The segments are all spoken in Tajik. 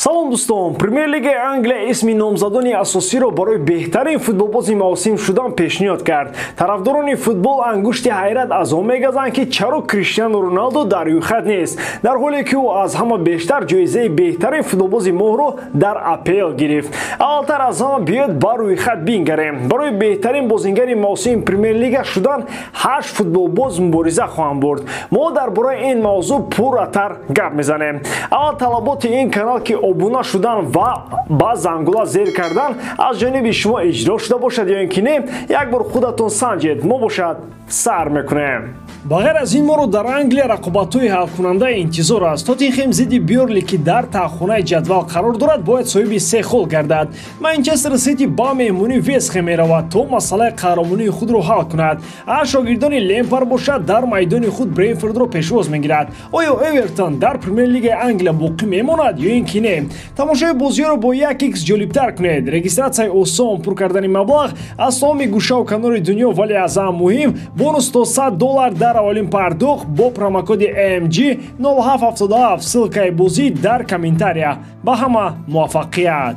Салом дӯстон, Премер-лигаи Англия исми номзадони асосиро барои беҳтарин футболбози мавсим шудан пешниҳод кард. Тарафдорони футбол ангушти ҳайрат аз он мегазанд, ки чаро Криштиану Роналдо дар рӯйхат нест, дар ҳоле ки ӯ аз ҳама бештар ҷоизаи беҳтарин футболбози моҳро дар АПЛ гирифт. Аввалтар аз ҳама биёед ба рӯйхат бингарем. Барои беҳтарин бозингари мавсими Премер-лига шудан 8 футболбоз мубориза хоҳанд бурд. Мо дар бораи ин мавзӯъ пурратар гап мезанем. Аввал талаботи ин канал, ки обуна шудан ва ба зангула зер кардан аз ҷониби шумо иҷро шуда бошад ё ин ки не, як бор худатон санҷед. Мо бошад сар мекунем. Ба ғайр аз ин моро дар Англия рақобатҳои ҳалкунанда интизор аст. Тоттенхем зидди Бёрли, ки дар таҳхонаи ҷадвал қарор дорад, бояд соҳиби 3 хол гардад. Манчестер Сити ба меҳмонии Вестхем меравад, то масъалаи қаҳрамонии худро ҳал кунад. Аз шогирдони Лемпар бошад, дар майдони худ Бренфордро пешвоз мегирад. Оё Эвертон дар Премер-лигаи Англия боқӣ мемонад ё ин ки не? Тамошои бозиҳоро бо 1x ҷолибтар кунед. Регистратсияи осон, пур кардани маблағ аз тамоми гӯшаву канори дунё, вале аз ҳама муҳим бонус то $100 дар аввалин пардохт бо промокоди AMG 0777. Ссылкаи бозӣ дар комментария. Ба ҳама муваффақият.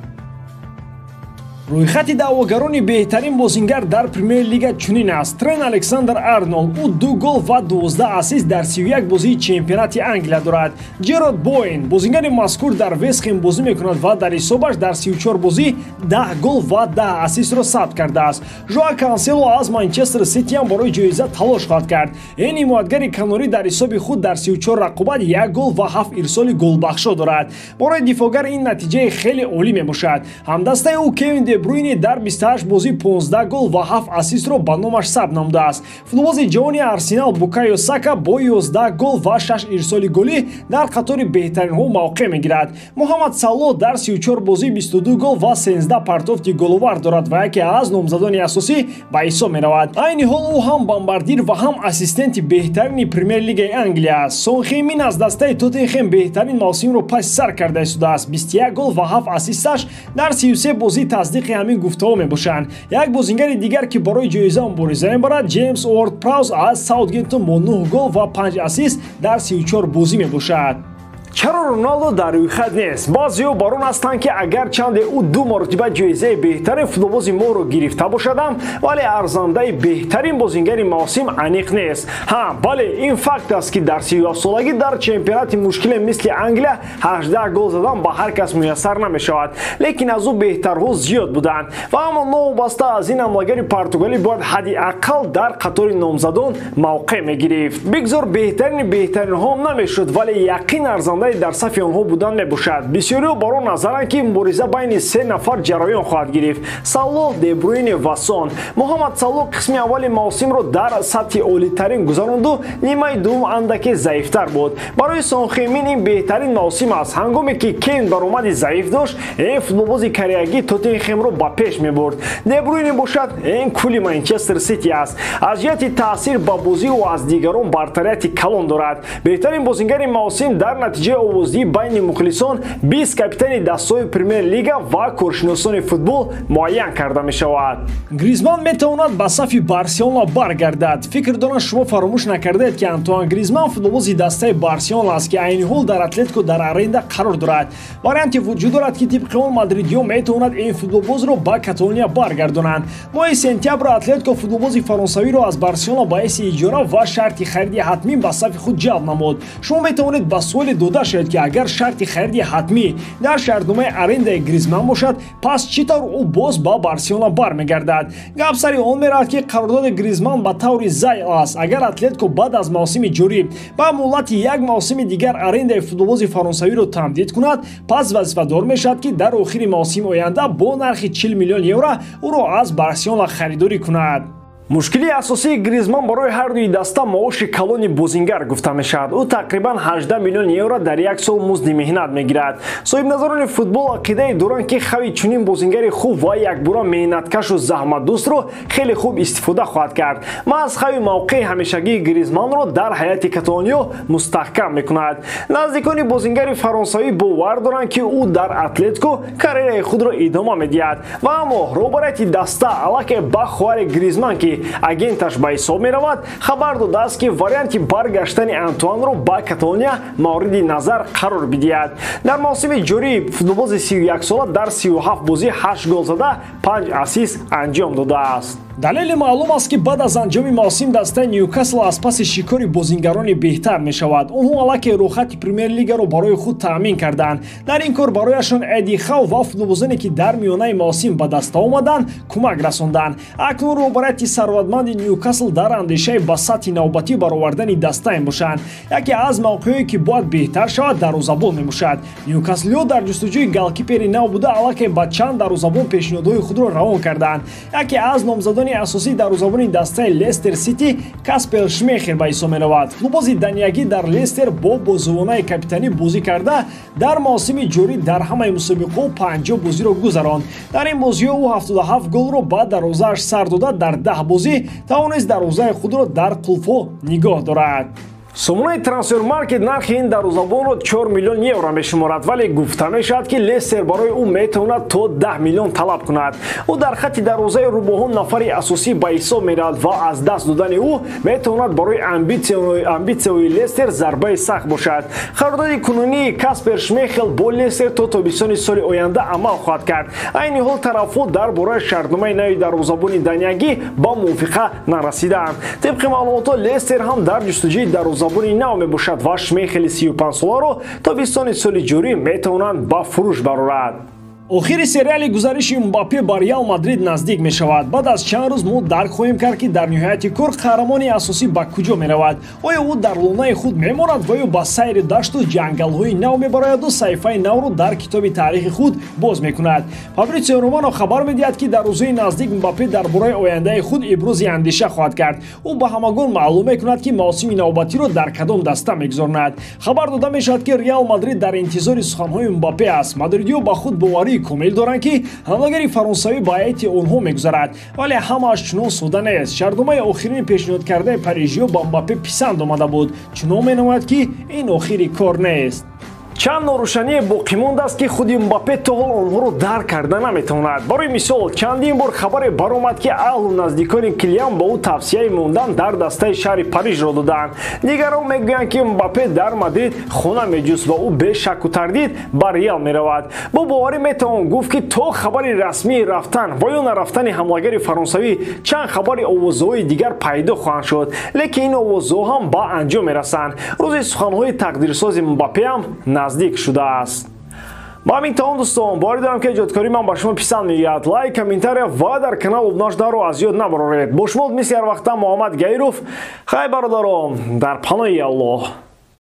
Рӯйхати даъвогарони беҳтарин бозингар дар Премер-лига чунин аст. Трент Александр Арнолд, ӯ 2 гол ва 12 ассист дар 31 бозии чемпионати Англия дорад. Джерод Боин, бозингари мазкур дар Вестхем бозӣ мекунад ва дар ҳисобаш дар 34 бозӣ 10 гол ва 10 ассистро сабт кардааст. Жоа Кансело аз Манчестер Ситиам барои ҷоиза талош хоҳад кард. Ин ҳимоятгари канорӣ дар ҳисоби худ дар 34 рақобат 1 гол ва 7 ирсоли голбахшо дорад. Барои дифоъгар ин натиҷаи хеле олӣ мебошад. Ҳамдастаи ӯ Кевин Де Бруйне дар 28 бозӣ 15 гол ва 7 ассистро ба номаш сабт намудааст. Футболбози ҷавони Арсенал Букайо Сака бо 11 гол ва 6 ирсоли голӣ дар қатори беҳтаринҳо мавқеъ мегирад. Муҳаммад Салоҳ дар 34 бозӣ 22 гол ва 13 партофти головар дорад ва яке аз номзадони асосӣ ба ҳисоб меравад. Айни ҳол ӯ ҳам бомбардир ва ҳам ассистенти беҳтарини Премер-лигаи Англия аст. Сон Хемин аз дастаи Тоттенхем беҳтарин мавсимро паси сар карда истодааст. 21 гол ва 7 ассисташ дар 33 бозӣ тасдиқи ҳамин гуфтаҳо мебошанд. Як бозингари дигар, ки барои ҷоиза мубориза мебарад, Ҷеймс Уорд Праус аз Саутгемптон бо 9 гол ва 5 ассист дар 34 бозӣ мебошад. Чаро Роналдо дар рӯйхат нест? Баъзеҳо бар он ҳастанд, ки агарчанде ӯ 2 маротиба ҷоизаи беҳтарин футболбози моҳро гирифта бошадам, вале арзандаи беҳтарин бозингари мавсим аниқ нест. Ҳа, бале, ин факт аст, ки дар 37-солагӣ дар чемпионати мушкиле мисли Англия 18 гол задан ба ҳар кас муяссар намешавад, лекин аз ӯ беҳтарҳо зиёд буданд. Ва аммо новобаста аз ин ҳамлагари португалӣ бояд ҳадди ақал дар қатори номзадон мавқеъ мегирифт. Бигзор беҳтарини беҳтаринҳо намешуд, вале яқин арзанда дар сафи онҳо будан мебошад. Бисёриҳо бар он назаранд, ки мубориза байни 3 нафар ҷараён хоҳад гирифт: Салоҳ, Дебруйне ва Сон. Муҳаммад Салоҳ қисми аввали мавсимро дар сатҳи олитарин гузаронду нимаи дуввум андаке заифтар буд. Барои Сон Хемин ин беҳтарин мавсим аст. Ҳангоме ки Кейн баромади заиф дошт, ин футболбози кореягӣ Тоттенхемро ба пеш мебурд. Дебруйне бошад, ин кули Манчестер Сити аст. Аз ҷиҳати таъсир ба бозӣ ӯ аз дигарон бартарияти калон дорад. Беҳтарин бозингари мавсим дар натиҷаи овоздиҳӣ байни мухлисон 20 капитани дастҳои Премер-лига ва коршиносони футбол муайян карда мешавад. Гризман метавонад ба сафи Барселона баргардад. Фикр дорам, шумо фаромӯш накардаед, ки Антуан Гризман футболбози дастаи Барселона аст, ки айни ҳол дар Атлетико дар аренда қарор дорад. Варианте вуҷуд дорад, ки тибқи он мадридиё метавонад ин футболбозро ба Каталония баргардонанд. Моҳи сентябр Атлетико футболбози фаронсавиро аз Барселона ба ҳайси иҷора ва шарти хариди ҳатмӣ ба сафи худ ҷалб намуд. Шумо метавонед ба суоле дода шавед, ки агар шарти хариди ҳатмӣ дар шартномаи арендаи Гризман бошад, пас чӣ тавр ӯ боз ба Барселона бармегардад? Гап сари он меравад, ки қарордоди Гризман ба таври зайл аст. Агар Атлетико баъд аз мавсими ҷорӣ ба муҳлати як мавсими дигар арендаи футболбози фаронсавиро тамдид кунад, пас вазифадор мешавад, ки дар охири мавсими оянда бо нархи 40 миллион евро ӯро аз Барселона харидорӣ кунад. Мушкилии асосии Гризман барои ҳар дуи даста маоши калони бозингар гуфта мешавад. Ӯ тақрибан 18 миллион евро дар як сол музди меҳнат мегирад. Соҳибназарони футбол ақидае доранд, ки хави чунин бозингари хуб ва якбора меҳнаткашу заҳматдӯстро хеле хуб истифода хоҳад кард. Маҳз хави мавқеи ҳамешагии Гризманро дар ҳайати каталониё мустаҳкам мекунад. Наздикони бозингари фаронсавӣ бовар доранд, ки ӯ дар Атлетико карьераи худро идома медиҳад. Ва аммо роҳбарияти даста аллакай ба хоҳари Гризман, ки ки агенташ ба ҳисоб меравад, хабар додааст, ки варианти баргаштани Антуанро ба Каталония мавриди назар қарор бидиҳад. Дар мавсими ҷорӣ футболбози 31сола дар 37 бозӣ 8 гол зада, 5 ассист анҷом додааст. Далели маълум аст, ки баъд аз анҷоми мавсим дастаи Ньюкасл аз паси шикори бозингарони беҳтар мешавад. Онҳо аллакай рӯхати Премер-лигаро барои худ таъмин карданд. Дар ин кор барояшон Эдди Хау ва футболбозоне, ки дар миёнаи мавсим ба даста омаданд, кӯмак расонданд. Акнун роҳбарияти сарватманди Ньюкасл дар андешаи ба сатҳи навбатӣ баровардани даста мебошанд. Яке аз мавқеъҳое, ки бояд беҳтар шавад, дарвозабон мебошад. Ньюкаслиҳо дар ҷустуҷӯи голкипери нав буда, аллакай ба чанд дарвозабон пешниҳодҳои худро равон карданд. Яке аз номзадони асосии дарвозабони дастаи Лестер Сити Каспер Шмейхел ба ҳисоб меравад. Футболбози даниягӣ дар Лестер бо бозувонаи капитанӣ бозӣ карда, дар мавсими ҷорӣ дар ҳамаи мусобиқаҳо 50 бозиро гузаронд. Дар ин бозиҳо ӯ 77 голро ба дарвозааш сар дода, дар 10 бозӣ тавонист дарвозаи худро дар қулфҳо нигоҳ дорад. Сомонаи Трансфермаркет нархи ин дарвозабонро 4 миллион евро мешуморад, вале гуфта мешавад, ки Лестер барои ӯ метавонад то 10 миллион талаб кунад. Ӯ дар хатти дарвозаи рӯбоҳон нафари асосӣ ба ҳисоб меравад ва аз даст додани ӯ метавонад барои амбитсияҳои Лестер зарбаи сахт бошад. Қарордоди кунунии Каспер Шмейхел бо Лестер то тобистони соли оянда амал хоҳад кард. Айни ҳол тарафҳо дар бораи шартномаи нави дарвозабони даниягӣ ба мувофиқа нарасидаанд. Тибқи маълумотҳо, Лестер ҳам дар ҷустуҷӯи дарвозабони нав мебошад ва Шмейхели 35соларо тобистони соли ҷорӣ метавонанд ба фурӯш барорад. Охири сериали гузариши Мбаппе ба Реал Мадрид наздик мешавад. Баъд аз чанд рӯз мо дарк хоҳем кард, ки дар ниҳояти кор қаҳрамони асосӣ ба куҷо меравад. Оё ӯ дар лонаи худ мемонад ва ё ба сайри дашту ҷангалҳои нав мебарояду саҳифаи навро дар китоби таърихи худ боз мекунад. Фабритсио Романо хабар медиҳад, ки дар рӯзҳои наздик Мбаппе дар бораи ояндаи худ ибрози андеша хоҳад кард. Ӯ ба ҳамагон маълум мекунад, ки мавсими навбатиро дар кадом даста мегузаронад. Хабар дода мешавад, ки Реал Мадрид дар интизори суханҳои Мбаппе аст. Мадридиҳо ба худ боварӣ комил доранд, ки ҳамлагари фаронсавӣ ба ҳайати онҳо мегузарад, вале ҳамааш чунон сода нест. Шартномаи охирини пешниҳодкардаи парижиҳо ба Мбаппе писанд омада буд. Чунон менамояд, ки ин охири кор нест. Чанд норӯшание боқӣ мондааст, ки худи Мбаппе то ҳол онҳоро дарк карда наметавонад. Барои мисол, чандин бор хабаре баромад, ки аҳлу наздикони Килиан ба ӯ тавсияи мондан дар дастаи шаҳри Парижро додаанд. Дигарон мегӯянд, ки Мбаппе дар Мадрид хона меҷӯст ва ӯ бе шакку тардид ба Реал меравад. Бо боварӣ метавон гуфт, ки то хабари расмии рафтан ва ё нарафтани ҳамлагари фаронсавӣ чанд хабари овозҳои дигар пайдо хоҳанд шуд, лекин ин овозҳо ҳам ба анҷом мерасанд. Рӯзи суханҳои тақдирсози Мбаппе ҳам наздик шудааст. Ба ҳамин тамом, дӯстон, боварӣ дорам, ки эҷодкории ман ба шумо писанд меояд. Лайк, комментария ва дар канал обуна шуданро аз ёд набароред. Бо шумо мисли ҳар вақта Муҳаммад Гаиров. Хайр, бародарон, дар паноҳи Аллоҳ.